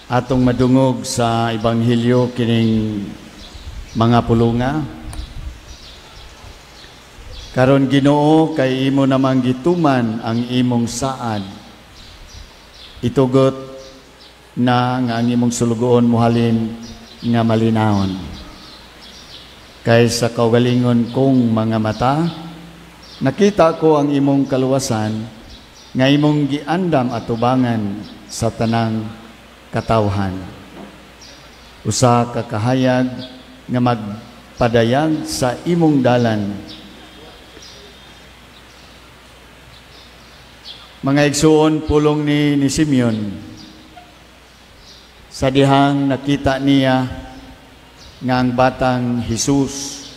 Atong madungog sa Ebanghelyo kining mga pulunga. Karon, Ginoo, kay imo namang gituman ang imong saad, itugot na nga ang imong sulugoon mohalin nga malinawon. Kay sa kaugalingon kong mga mata, nakita ko ang imong kaluwasan nga imong giandam atubangan sa tanang katawhan. Usa ka kahayag nga magpadayag sa imong dalan. Mga igsuon, pulong ni Simeon sa dihang nakita niya nga ang batang Hesus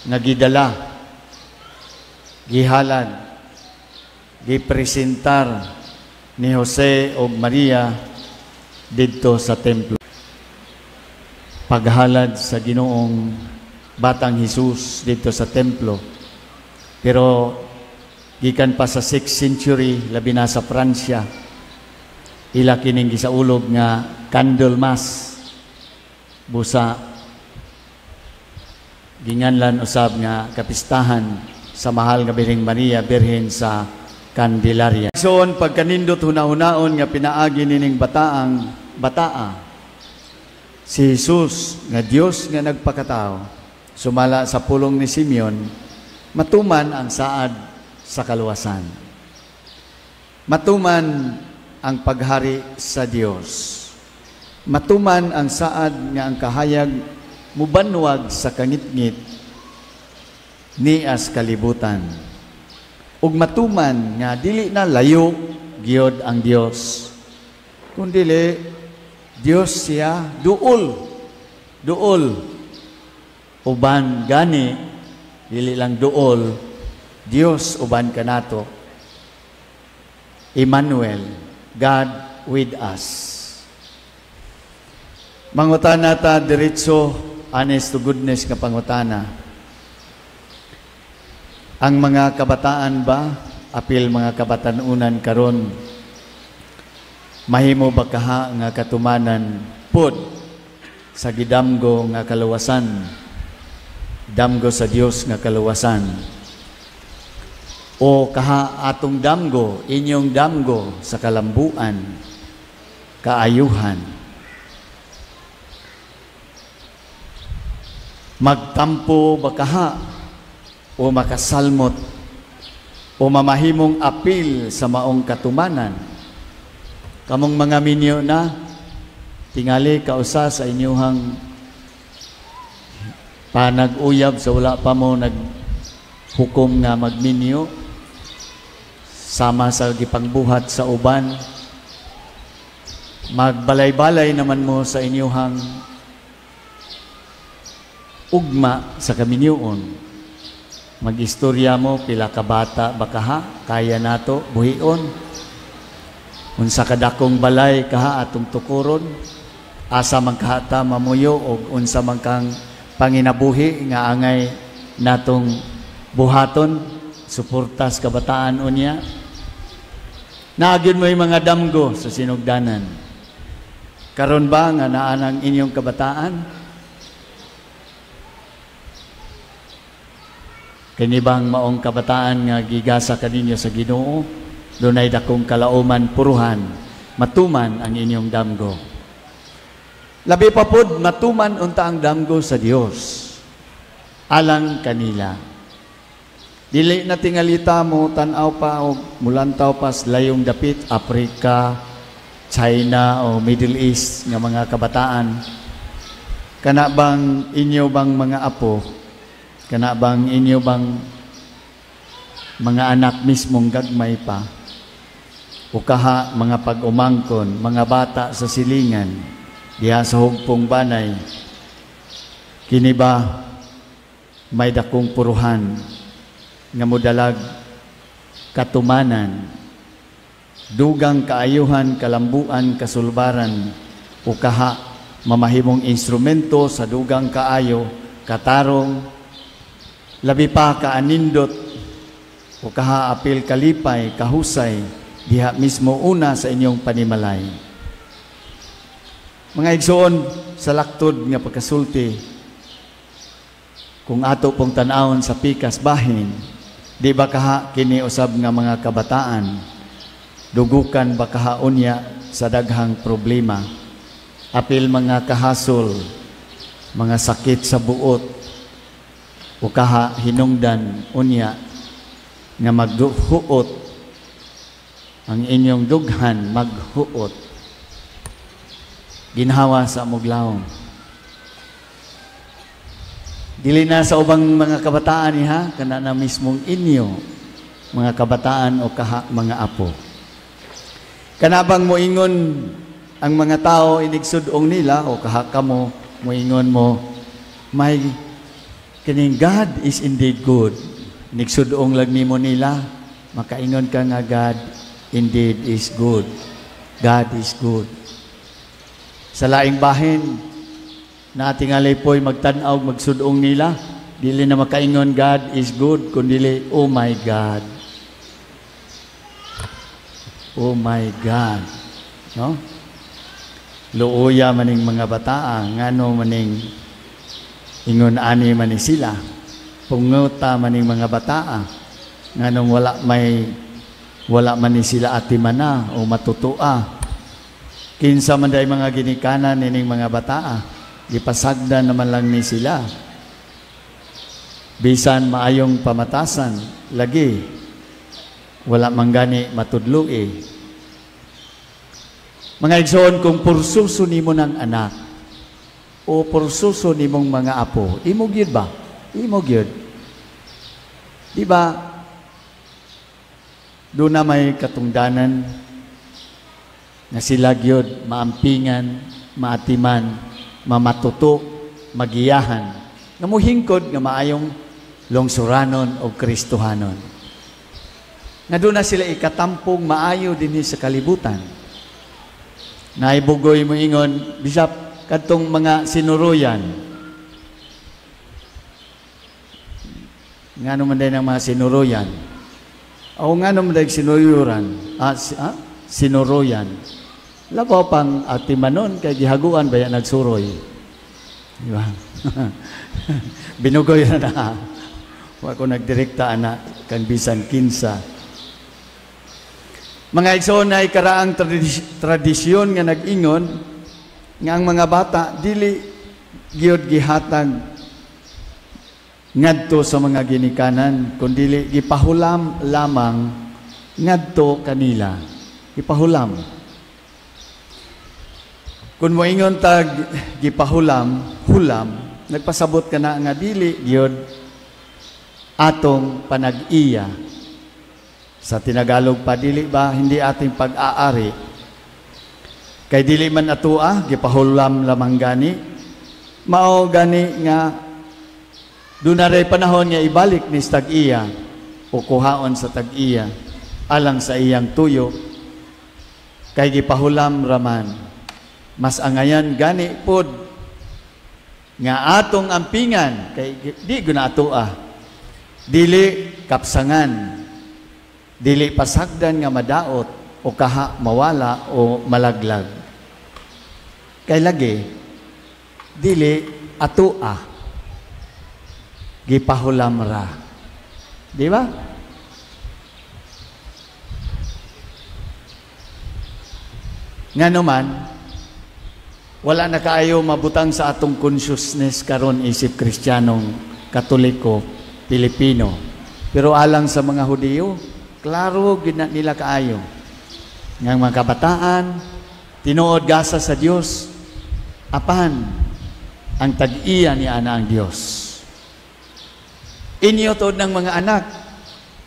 nga gidala, gihalad, gipresentar ni Jose ug Maria didto sa templo. Paghalad sa Ginoong batang Hesus didto sa templo. Pero gikan pa sa 6th century, labi na sa Pransya, ila kining gisaulog nga candle mass. Busa ginganlan usab nga kapistahan sa mahal nga Birheng Maria, Birhen sa Candelaria. Soon pagkanindot hunahunaon nga pinaagi nining bataang bataa si Jesus nga Dios nga nagpakatao, sumala sa pulong ni Simeon, matuman ang saad sa kaluwasan, matuman ang paghari sa Dios, matuman ang saad nga ang kahayag mubanwag sa kangitngit nias kalibutan, ug matuman nga dili na layo gyud ang Dios, kundili Dios siya duol, duol uban gani, dili lang duol, Dios uban kanato. Emmanuel, God with us. Mangutana ta diretso, honest to goodness nga pangutana. Ang mga kabataan ba, apil mga kabatanunan karon, mahimo ba kaha nga katumanan pod sa gidamgo nga kaluwasan, damgo sa Dios nga kaluwasan, o kaha atong damgo, inyong damgo sa kalambuan, kaayuhan? Magtampo ba kaha o makasalmot o mamahimong apil sa maong katumanan? Kamong mga minyo na, tingali kausa sa inyuhang panag-uyab sa wala pa mo naghukom nga magminyo, sama sa gipangbuhat sa uban, magbalay-balay naman mo sa inyuhang ugma sa kaminyoon. Mag-istorya mo, pila ka bata bakaha, kaya nato, buhion. Unsa kadakong balay kaha atong tukuron, asa man kahata mamuyo og unsa man kang panginabuhi nga angay natong buhaton, suportas kabataan unya. Naagyon mo yung mga damgo sa sinugdanan. Karon ba nga naa nang inyong kabataan? Kini bang maong kabataan nga gigasa kaninyo sa Ginoo? Dunay dakong kalauman puruhan, matuman ang inyong damgo. Labi pa pod matuman unta ang damgo sa Dios alang kanila. Dili na tingalita mo tan-aw pa o mulantaw pa sa layong dapit, Africa, China o Middle East nga mga kabataan. Kana bang inyo bang mga apo? Kana bang inyo bang mga anak mismong gagmay pa? O kaha mga pag-umangkon, mga bata sa silingan, diha sa hugpong banay, kini ba may dakong puruhan nga modalag katumanan, dugang kaayuhan, kalambuan, kasulbaran, o kaha mamahimong instrumento sa dugang kaayo, katarong, labi pa kaanindot, o kaha apil kalipay, kahusay, diha mismo una sa inyong panimalay. Mga igsoon, sa laktod nga pagkasulti, kung ato pong tan-awon sa pikas bahin, di ba kaha kini usab nga mga kabataan, dugukan ba kaha unya sa daghang problema, apil mga kahasol, mga sakit sa buot, o kaha hinungdan unya nga maghuot ang inyong dughan, maghuot ginhawa sa amog lawom. Dili na sa ubang mga kabataan iha, kana na mismong inyo mga kabataan o kaha mga apo. Kanabang moingon ang mga tao inigsud-ong nila o kaha kamo moingon mo, may kining God is indeed good. Inigsud-ong lang nimo nila, makaingon ka nga God indeed is good. God is good. Sa laing bahin, natingalay po'y magtan-aw, magsudong nila, dili na makaingon God is good, kundili, oh my God. Oh my God. No? Luoya maning mga bataa, ngano maning ingon ani maning sila. Punguta maning mga bataa, nganong wala man ni sila atimana o matutua. Kinsa man day mga ginikanan nining mga bataa, gipasagdan naman lang ni sila. Bisan maayong pamatasan, lagi wala man gani matudloi. Mga igsoon, kung pursuso nimo ng anak o pursuso nimong mga apo, imo gyud ba? Imo gyud. Di ba? Doon na may katungdanan na sila gyud maampingan, maatiman, mamatuto, magiyahan, nga muhingkod nga maayong lungsuranon o Kristohanon. Nga doon na sila ikatampong maayo dinhi sa kalibutan. Naibugoy mo ingon, Bishop, kadtong mga sinuruyan. Ngano man din ang mga sinuruyan? O ngano man din sinuyuran? Sinuruyan. Labaw pang atimanon kay gihaguan baya nagsuroy. Di ba? Binugoy na na. Wa ko nagdirekta ana kan bisan kinsa. Mga igsoon, ay karaang tradisyon nga nag-ingon nga ang mga bata dili gyud gihatag ngadto sa mga ginikanan, kundili gipahulam lamang ngadto kanila. Gipahulam. Kung moingon tag gipahulam, hulam, nagpasabot ka na nga dili gyud atong panag-iya. Sa Tinagalog pa, dili ba hindi ating pag-aari? Kay dili man atua, gipahulam lamang gani. Mao gani nga doon na rin panahon nga ibalik ni tag-iya o kuhaon sa tag-iya alang sa iyang tuyo, kay gipahulam raman. Mas angayan gani pod nga atong ampingan kay di guna atoa, dili kapsangan, dili pasagdan nga madaot o kaha mawala o malaglag. Kay lagi dili atoa, gipahulam ra. Di ba? Nga naman, wala na kaayo mabutang sa atong consciousness karon isip Kristiyanong Katoliko, Pilipino. Pero alang sa mga Hudiyo, klaro gid na nila kaayo. Nga mga kabataan, tinuod gasa sa Dios, apan ang tag-iya ni ana ang Dios. Inyo tuod ng mga anak,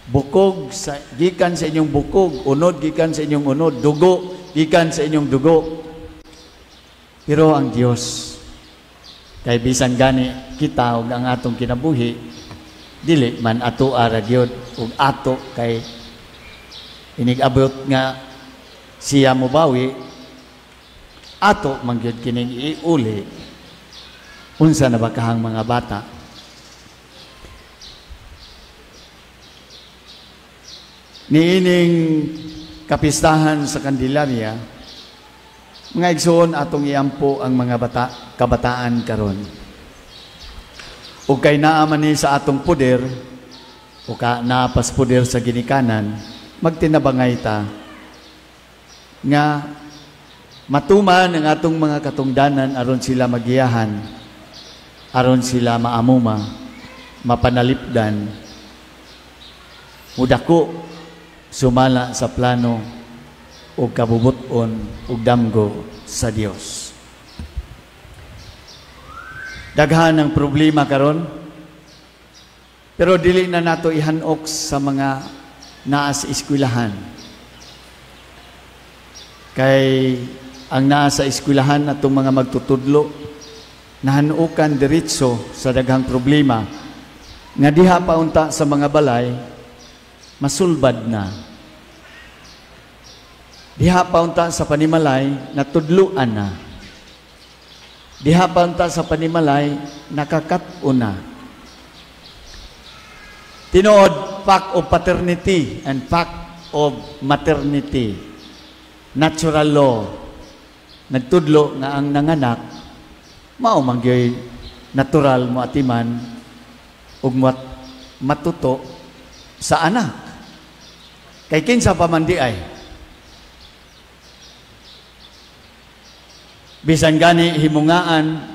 bukog sa, gikan sa inyong bukog, unod gikan sa inyong unod, dugo gikan sa inyong dugo. Pero ang Dios, kay bisan gani kita og ang atong kinabuhi, dili man ato ara gyud og ato kay inig-abot nga siya mobawi, ato man gyud kining iuli. Unsa na ba kahang mga bata? Niining kapistahan sa Candelaria, Mga igsoon, atong iampo ang mga bata, kabataan karon. Ug kay naa man ni sa atong poder o ka naa pas poder sa ginikanan, magtinabangay ta nga matuman ang atong mga katungdanan aron sila magiyahan, aron sila maamuma, mapanalipdan, mudako sumala sa plano ug kabubut-on ug damgo sa Dios. Daghan ang problema karon, pero dili na nato ihanok sa mga naa sa eskwelahan. Kay ang naa sa eskwelahan, atong mga magtutudlo, nahanukan diretso sa daghang problema nga diha pa unta sa mga balay masulbad na. Diha pa unta sa panimalay natudluan na. Diha pa unta sa panimalay nakakat-on na. Tinuod, fact of paternity and fact of maternity. Natural law. Nagtudlo nga ang nanganak mao man gyoy natural mo atiman ug matuto sa anak. Kay kinsa pa man di ay. Bisan gani himungaan,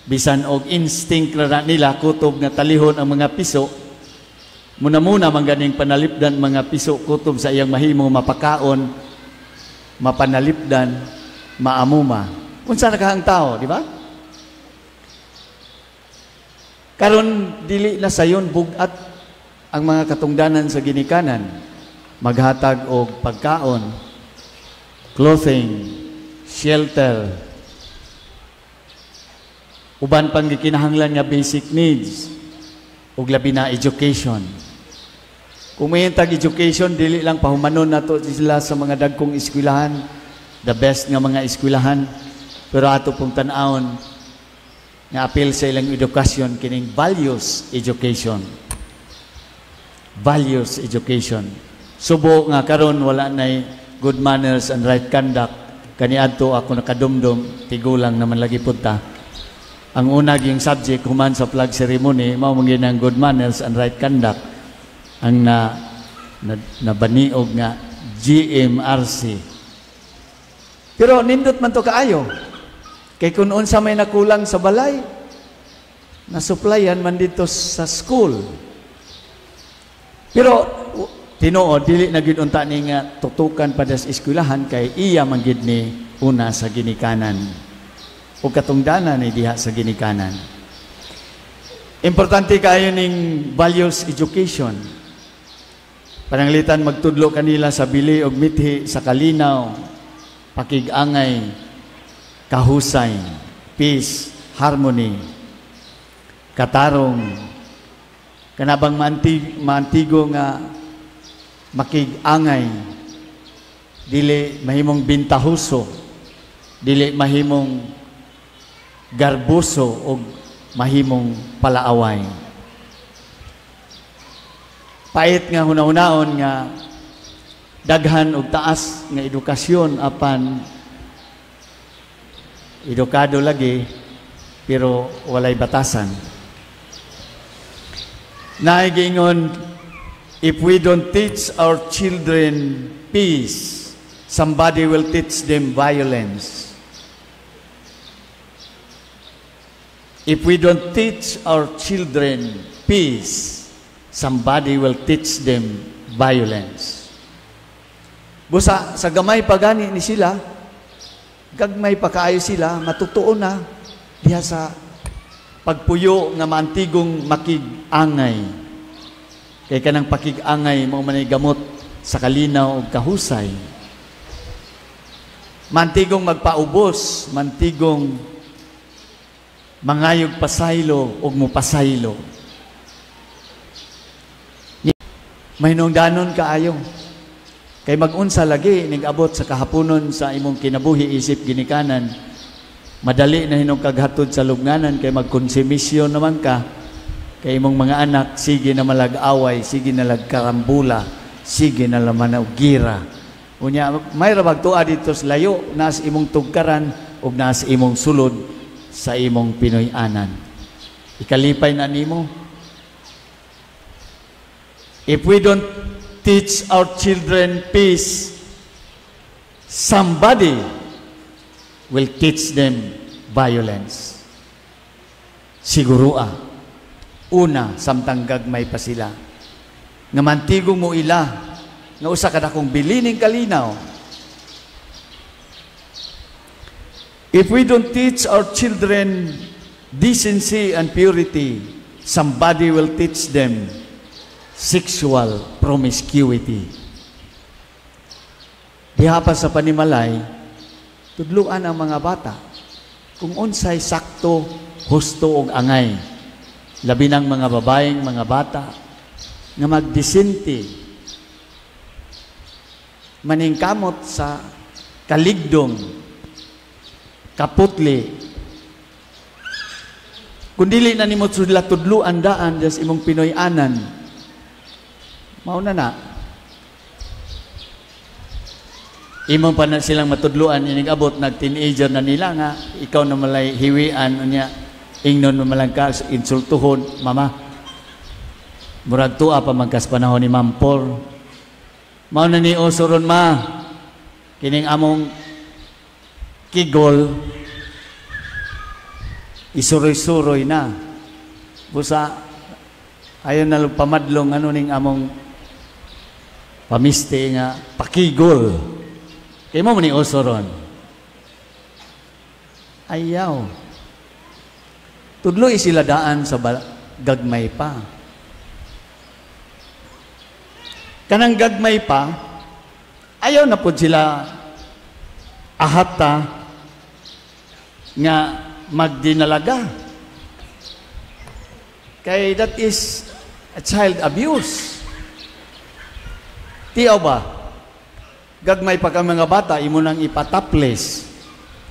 bisan og instinct ra nila kutob nga talihon ang mga piso, muna-muna man ganing panalipdan mga piso kutob sa iyang mahimo mapakaon, mapanalipdan, maamuma. Unsa na kahang tao, di ba? Karon dili na sayon bug-at ang mga katungdanan sa ginikanan, maghatag og pagkaon, clothing, shelter, uban pang gikinahanglan nga basic needs, ug labi na education. Kung may tag education, dili lang pahumanon nato sila sa mga dagkong eskwelahan, the best nga mga eskwelahan, pero ato pong tan-awon nga apil sa ilang edukasyon kining values education. Values education. Subo nga karon wala nay good manners and right conduct. Kaniadto ako nakadumdum, tigulang naman lagi punta. Ang una gyung subject human sa flag ceremony mao man gyud ang good manners and right conduct, ang na, na nabaniog nga GMRC. Pero nindot man to kaayo. Kay kung unsa may nakulang sa balay, nasuplayan man dito sa school. Pero tinuod dili na gyud unta ni nga tutukan pa sa eskwelahan kay iya man gyud ni una sa ginikanan. O katungdanan ni diha sa ginikanan. Importante kaayo ning values education. Pananglitan magtudlo kanila sa bili og mithi, sa kalinaw, pakig-angay, kahusay, peace, harmony, katarong, kanabang maantigo nga makig-angay, dili mahimong bintahuso, dili mahimong garbuso o mahimong palaaway. Pait nga hunahunaon nga daghan og taas nga edukasyon apan edukado lagi pero walay batasan. Nagiingon, if we don't teach our children peace, somebody will teach them violence. If we don't teach our children peace, somebody will teach them violence. Busa, sa gamay pa gani ni sila, gagmay pa kaayo sila, matutuo na diha sa pagpuyo nga maantigong makig-angay. Kay kanang pakig-angay mao man ay gamot sa kalinaw ug kahusay. Mantigong magpaubos, mantigong mangayog pasaylo ug mopasaylo. Mahinungdanon kaayo. Kay mag-unsa lagi ning-abot sa kahaponon sa imong kinabuhi isip ginikanan. Madali na hinong kaghatod sa lubnganan kay magkonsumisyon naman ka. Kay imong mga anak sige na malag-away, sige na lagkarambula, sige na laman og gira. Unya may rabag tuwa dito sa layo, nas imong tugkaran ug nas imong sulod sa imong Pinoy-anan. Ikalipay na nimo. If we don't teach our children peace, somebody will teach them violence. Siguro una, samtang gagmay pa sila, nga mantigong mo ila, nga usa ka dakong bilining kalinaw. If we don't teach our children decency and purity, somebody will teach them sexual promiscuity. Diha pa sa panimalay, tudluan ang mga bata kung unsay sakto, husto ug angay. Labi ng mga babaeng mga bata nga magdisente, maningkamot sa kaligdong, kaputli. Kung dili na nimo sila tudluan daan sa imong Pinoy-anan, mauna na. Imo pa na silang matudluan, inig abot, nag-teenager na nila nga, ikaw na malay hiwian, unya, ingnon mo malang ka, insultuhon, mama. Murag tuwa pa magkas panahon ni Mampor. Mauna ni Osoron ma, kining among kigol, isuroy-suroy na. Busa, ayon na pamadlong ano ning among pamiste nga pakigol. Kay mo ni Osoron. Ayaw. Tudloy sila daan sa gagmay pa. Kanang gagmay pa, ayaw na po sila ahata nga magdinalaga. Kay that is a child abuse. Tiyaw ba? Gagmay pa ka mga bata, imo nang ipataples,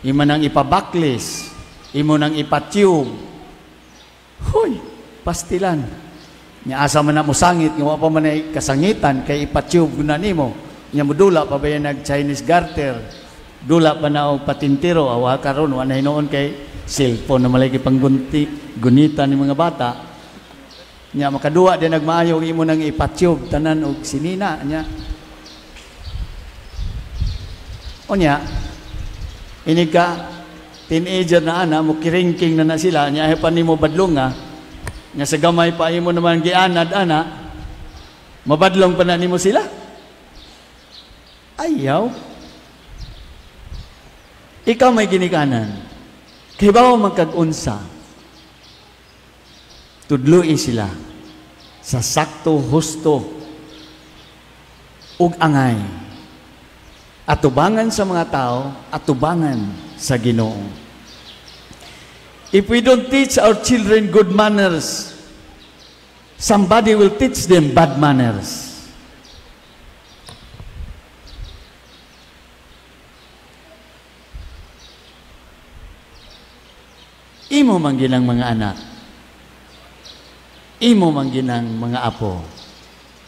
imo nang ipabakles, imo nang ipatube. Hoy, pastilan. Nya asa man na mosangit, nga wa pa man ay kasangitan, kay ipatube na nimo. Nya modula pa ba yan nag Chinese garter? Dula pa na og patintiro, awa karon wa na hinuon kay cellphone na malay gipanggunti, gunita ni mga bata. Nya makaduwa din nagmaayo imo nang ipatube tanan og sinina nya. Unya, ini ka teenager na ana mo kiringking na na sila nya ay pa nimo badlong nga nga sa gamay pa imo naman gianad ana mabadlong pa na nimo sila. Ayaw. Ikaw may ginikanan. Kay bawo magkag-unsa. Tudloi sila sa sakto, husto ug angay. Atubangan sa mga tao, atubangan sa Ginoo. If we don't teach our children good manners, somebody will teach them bad manners. Imo man ginang mga anak, imo man ginang mga apo,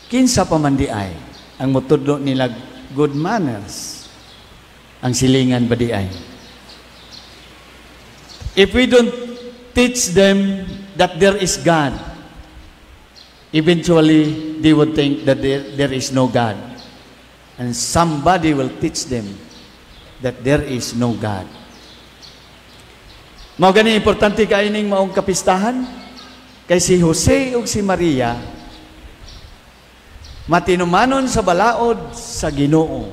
kinsa pa man di ay ang motudlo nila good manners, ang silingan ba di ay? If we don't teach them that there is God, eventually they would think that there is no God. And somebody will teach them that there is no God. Mao gani importante kay ning maong kapistahan kay si Jose ug si Maria matinumanon sa balaod sa Ginoo.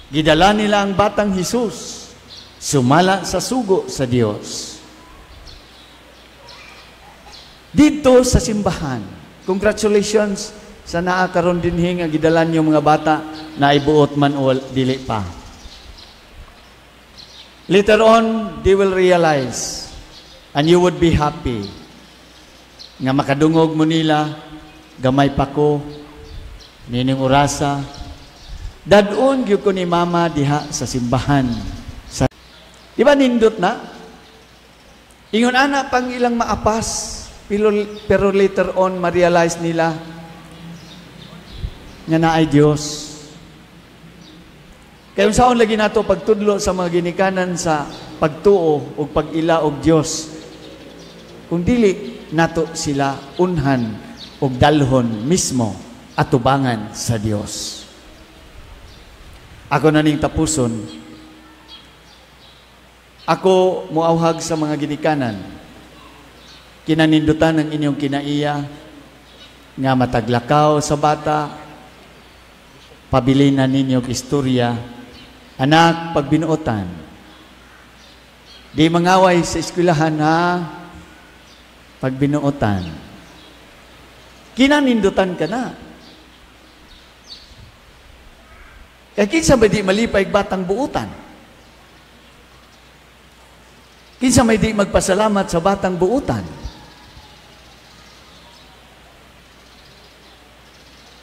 Gidala nila ang batang Hesus sumala sa sugo sa Dios. Dito sa simbahan, congratulations sa naa karon dinhi nga gidala niyo mga bata na ibuot man o dili pa. Later on, they will realize and you would be happy nga makadungog mo nila, gamay pa ko, nining orasa, dadon gyud ko ni mama diha sa simbahan. Sa, di ba nindot na? Ingon ana pang ilang maapas, pero later on ma-realize nila nga naay Dios. Kay unsaon lagi nato pagtudlo sa mga ginikanan sa pagtuo ug pag-ila og Dios kung dili nato sila unhan ug dalhon mismo atubangan sa Dios? Ako na ning tapuson. Ako muawhag sa mga ginikanan, kinanindutan ang inyong kinaiya nga mataglakaw sa bata, pabilinan ninyo istorya, anak, pagbinuotan. Di mangaway sa eskwelahan ha, pagbinuotan. Kinanindutan ka na. Kaya kinsa ba di malipay batang buutan? Kinsa may di magpasalamat sa batang buutan?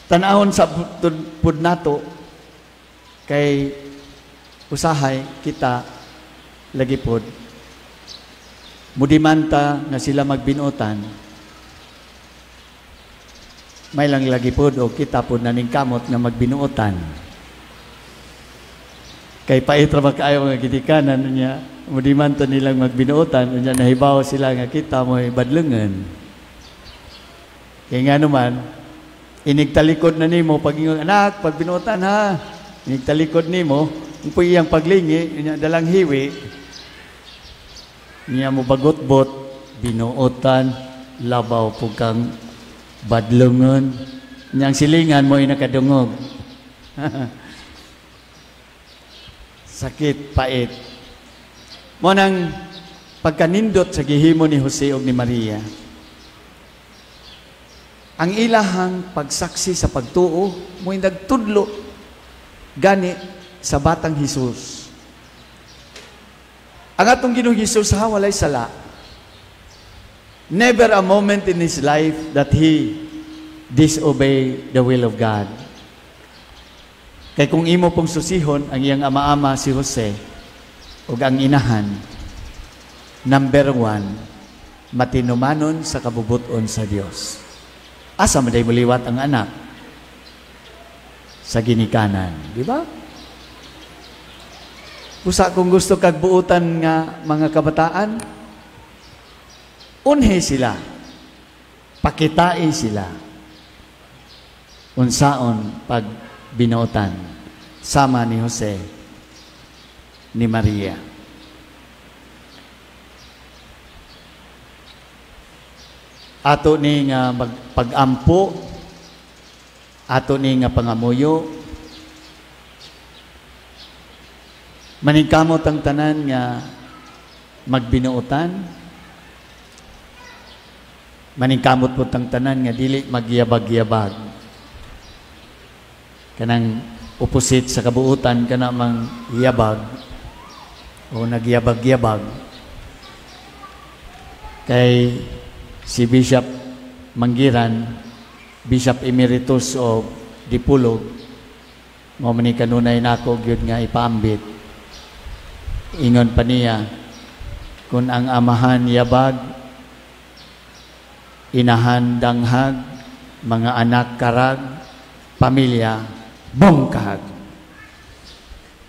Tanahon sa pud nato kay usahay kita lagi pod mudimanta nga sila magbinuotan, may lang lagi pod o kita pod naningkamot nga magbinuotan. Kay pait ra ba kaayo mga gidikanan niya, mudimanta nilang magbinuotan, unya nahibaw sila nga kita mo'y badlungan. Kay nga naman, inigtalikod na nimo pag ingon, anak, pagbinuotan ha, inigtalikod nimo, kung iyang paglingi, unya dalang hiwi, niya mo bagot-bot, binuotan, labaw po kang badlungon, niyang silingan mo'y nakadungog. Sakit, pait. Mo nang pagkanindot sa gihimo ni Jose ug ni Maria, ang ilahang pagsaksi sa pagtuo mo'y nagtudlo gani sa batang Hesus. Ang atong Ginoong Hesus ha, walay sala. Never a moment in his life that he disobey the will of God. Kay kung imo pong susihon ang iyang ama-ama si Jose ug ang inahan, number one, matinumanon sa kabubuton sa Dios. Asa man day muliwat ang anak? Sa ginikanan, di ba? Usa kung gusto kag buutan nga mga kabataan, unhe sila, pakitai sila, unsaon pag binuotan, sama ni Jose, ni Maria. Ato ni nga pag-ampo, ato ni nga pangamuyo, maningkamot ang tanan nga magbinuotan, maningkamot po ang tanan nga dili magyabag-yabag. Kanang opposite sa kabuutan, kana mang yabag o nagyabag-yabag. Kay si Bishop Manggiran, Bishop Emeritus of Dipolog, mao man ni kanunay nako gyud nga ipaambit. Ingon pa niya, kung ang amahan yabag, inahan danghag, mga anak karag, pamilya bongkag.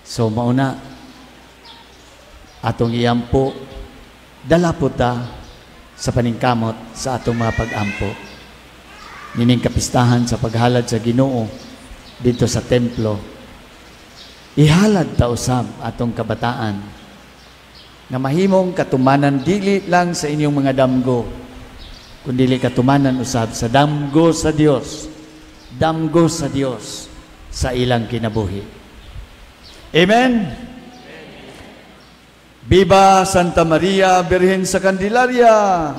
So mauna atong iampo, dala po ta sa paningkamot sa atong mga pag-ampo. Nining kapistahan sa paghalad sa Ginoo dito sa templo, ihalad ta usab atong kabataan nga mahimong katumanan dili lang sa inyong mga damgo, kundi katumanan usab sa damgo sa Dios, damgo sa Dios sa ilang kinabuhi. Amen. Viva Santa Maria, Birhen sa Candelaria.